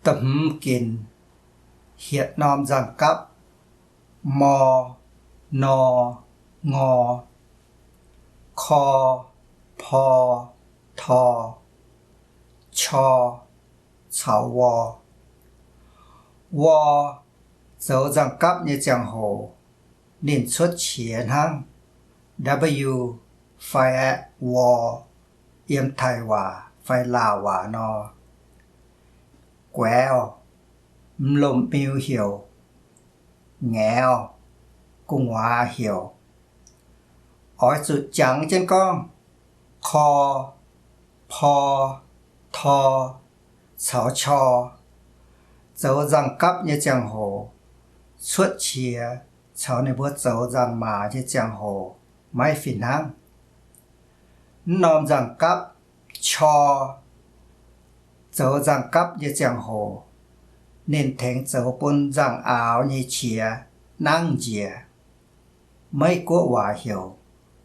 Da'hmz ginc, hietc norm nzangc-gapv, mor, nor, ngor, kor, por, tor, qor, caux wor. Wor zoux nzangc-gapv nyei ziangh hoc, ninh cuotv qiex hnangv w fai aeqv, wor, yiem Taiv waac fai Laauh waac nor. Guaev, m'lomh miu heuc, ngaev, gu'nguaaz heuc. Oix zuqc jangx jienv gorngv, kor, por, tor, caux qor, zoux nzangc-gapv nyei ziangh hoc, cuotv qiex caux ninh mbuo zoux nzangc-maac nyei ziangh hoc maiv fih hnangv. M'norm nzangc-gapv, qor, zoux nzangc-gapv nyei ziangh hoc, ninh tengx zoux bun nzangc-aaux nyei qiex nangv njiec. Meiv Guoqv waac heuc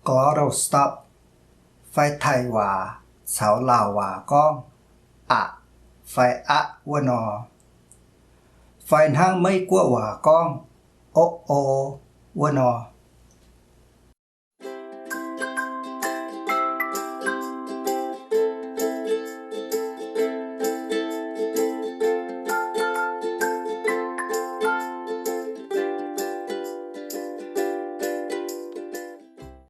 glottal stop, fai Taiv waac caux Laauh waac gorngv aqc fai aqv wuov nor, fai hnangv Meiv Guoqv waac gorngv o, o wuov nor.